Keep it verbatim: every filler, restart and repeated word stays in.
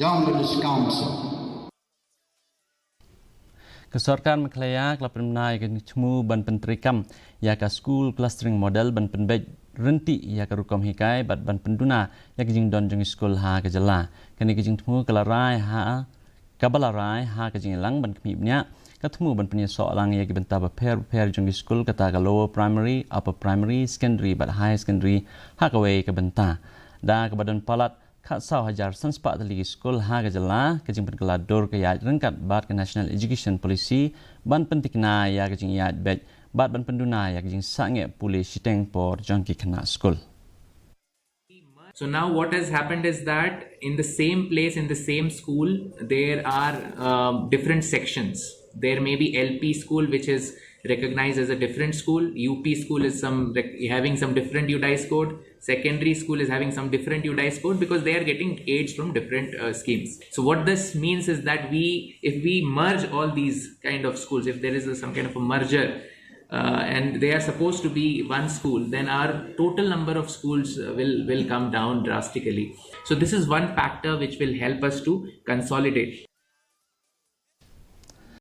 Young Village Council. Ka sorkar Meghalaya ka la pynbna ïa ka jingthmu ban pyntreikam ïa ka School Clustering Model ban pynbeit rynti ïa ka rukom hikai bad ban pynduna ïa ka jingdon jong ki skul ha ka jylla. Kane ka jingthmu ka la rai ha, ka ba la rai ha ka jingïalang ban khmih bniah ka thmu ban pynïasoh lang ïa ki bynta bapher bapher jong ki skul, kata ka lower primary, upper primary, secondary bad higher secondary ha kawei ka bynta. Da kaba don palat khatsaw hajar san spah tylli ki skul ha ka jylla, ka jingpynkylla dur ka ïaid ryngkat bad ka National Education Policy ban pyntikna ïa ka jingïaid beit bad ban pynduna ïa ka jingsangeh pule shiteng por jong ki khynnah skul. So now what has happened is that in the same place, in the same school, there are um, different sections. There may be L P school, which is recognized as a different school. U P school is some rec- having some different UDISE code. Secondary school is having some different UDISE code because they are getting aids from different uh, schemes. So what this means is that we, if we merge all these kind of schools, if there is a, some kind of a merger, uh, and they are supposed to be one school, then our total number of schools uh, will will come down drastically. So this is one factor which will help us to consolidate.